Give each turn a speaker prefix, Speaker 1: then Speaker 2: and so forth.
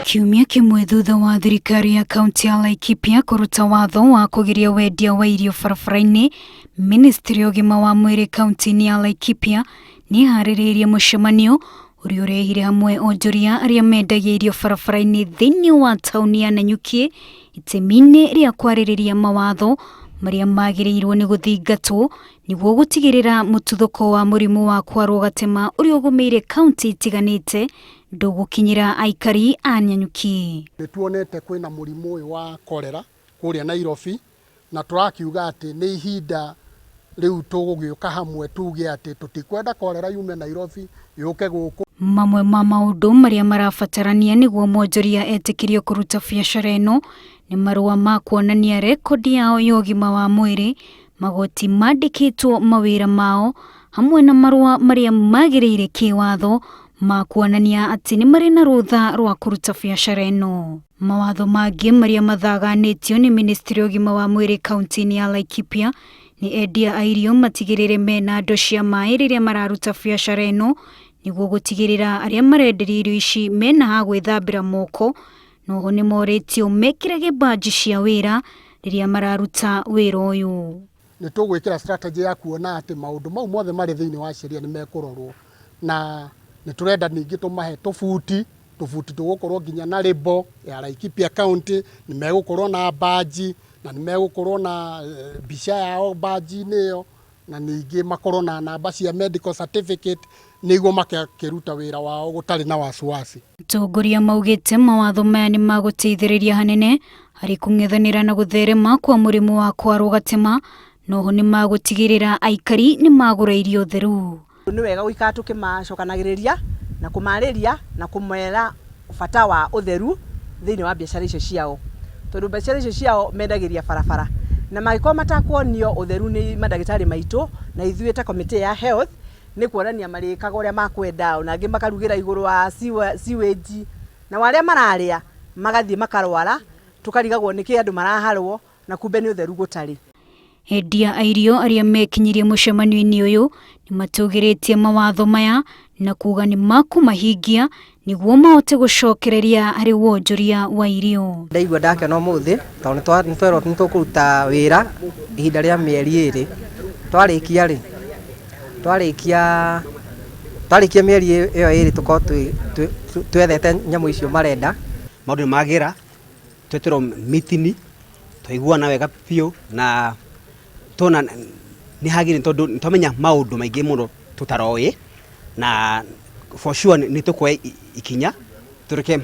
Speaker 1: Kiumia kĩmwe thutha wa thirikari ya kaunti ya Laikipia kũruta watho wa kũgiria wendia wa irio barabara-inĩ, ministry ya ũgima wa mwĩrĩ kaunti-inĩ ya Laikipia nĩ ĩharĩrĩirie mũcemanio ũrĩa ũrehire hamwe onjoria arĩa mendagia irio barabara-inĩ thĩinĩ wa taũni ya Nanyuki itemi-inĩ rĩa kwarĩrĩria mawatho marĩa magĩrĩirwo nĩ gũthingatwo nĩguo gũtigĩrĩra mũtuthũko wa mũrimũ wa kwarwo gatema ũrĩa ũgũmĩire kaunti itiganĩte ndũgũkinyĩra aikari a Nanyuki.
Speaker 2: Nĩ tuonete kwĩna mũrimũ ũyũ wa korera kũrĩa Nairobi, na tũrakiuga atĩ nĩ ihinda rĩu tũgũgĩũka hamwe tuge atĩ tũtikwenda korera yume Nairobi yũke gũkũ.
Speaker 1: Mamwe ma maũndũ marĩa marabatarania nĩguo mwonjoria etĩkĩrio kũruta biacara ĩno nĩ marũa ma kuonania rekondi yao ya ũgima wa mwĩrĩ, magoti mandĩkĩtwo mawĩra mao, hamwe na marũa marĩa magĩrĩire kĩwatho ma kuonania atĩ nĩ marĩ na rũtha rwa kũruta biacara ĩno. Mawatho mangĩ marĩa mathaganĩtio nĩ ministry ya ũgima wa mwĩrĩ kaunti-inĩ ya Laikipia nĩ endia a irio matigĩrĩre mena ndoo cia maĩ rĩrĩa mararuta biacara ĩno nĩguo gũtigĩrĩra arĩa marenderia irio ici mena ha gwĩthambĩra moko. Noho nĩ morĩtio mekĩrage mbanji cia wĩra rĩrĩa mararuta wĩra ũyũ.
Speaker 2: Nĩ tũgwĩkĩra strategy ya kuona atĩ maũndũ mau mothe marĩ thĩinĩ wa sheria nĩ mekũrorwo, na nĩ tũrenda ningĩ tũmahe tũbuti tũbuti tũgũkorwo nginya na label ya Laikipia County, nĩ megũkorwo na mbanji na nĩ megũkorwo na mbica yao mbanji-inĩ ĩyo, na ningĩ makorwo na namba cia medical certificate nĩguo makĩruta wĩra wao gũtarĩ na wasiwasi.
Speaker 1: Atongoria maugĩte mawatho maya nĩ magũteithĩrĩria hanene harĩ kũng'ethanĩra na gũtherema kwa mũrimũ wa kwarwo gatema, noho nĩ magũtigĩrĩra aikari nĩ magũra irio theru.
Speaker 3: Nĩ wega gũikara tũkĩmacokanagĩrĩria na kũmarĩria na kũmera bata wa ũtheru thĩinĩ wa biacara icio ciao, tondũ biacara icio ciao mendagĩria barabara, na mangĩkorwo matakuonio ũtheru nĩ mandagĩtarĩ maitũ na ithuĩ ta committee ya health, nĩ kuonania marĩkaga ũrĩa makwenda, ona angĩ makarugĩra igũrũ wa sewage, na arĩa mararĩa magathiĩ makarwara, tũkarigagwo nĩkĩ andũ maraharwo na kumbe nĩ ũtheru gũtarĩ.
Speaker 1: Endia a irio arĩa mekinyirie mũcemanio-inĩ ũyũ nĩ matũgĩrĩtie mawatho maya na kuga nĩ makũmahingia nĩguo mahote gũcokereria harĩ wonjoria wa irio.
Speaker 4: Ndaigua ndakena ũmũthĩ tondũ nĩ twerwo nĩ tũkũruta wĩra ihinda rĩa mĩeri 2. Twarĩkia rĩ, twarĩkia mĩeri ĩyo 2 tũkorwo twethete nyamũ icio marenda.
Speaker 5: Maũndũ nĩ magĩra, twetĩrwo mitini, twaiguana wega biũ na tuona nĩ hagĩrĩire tondũ nĩ twamenya maũndũ maingĩ mũno tũtaroĩ, na for sure nĩ tũkuoya ikinya tũreke.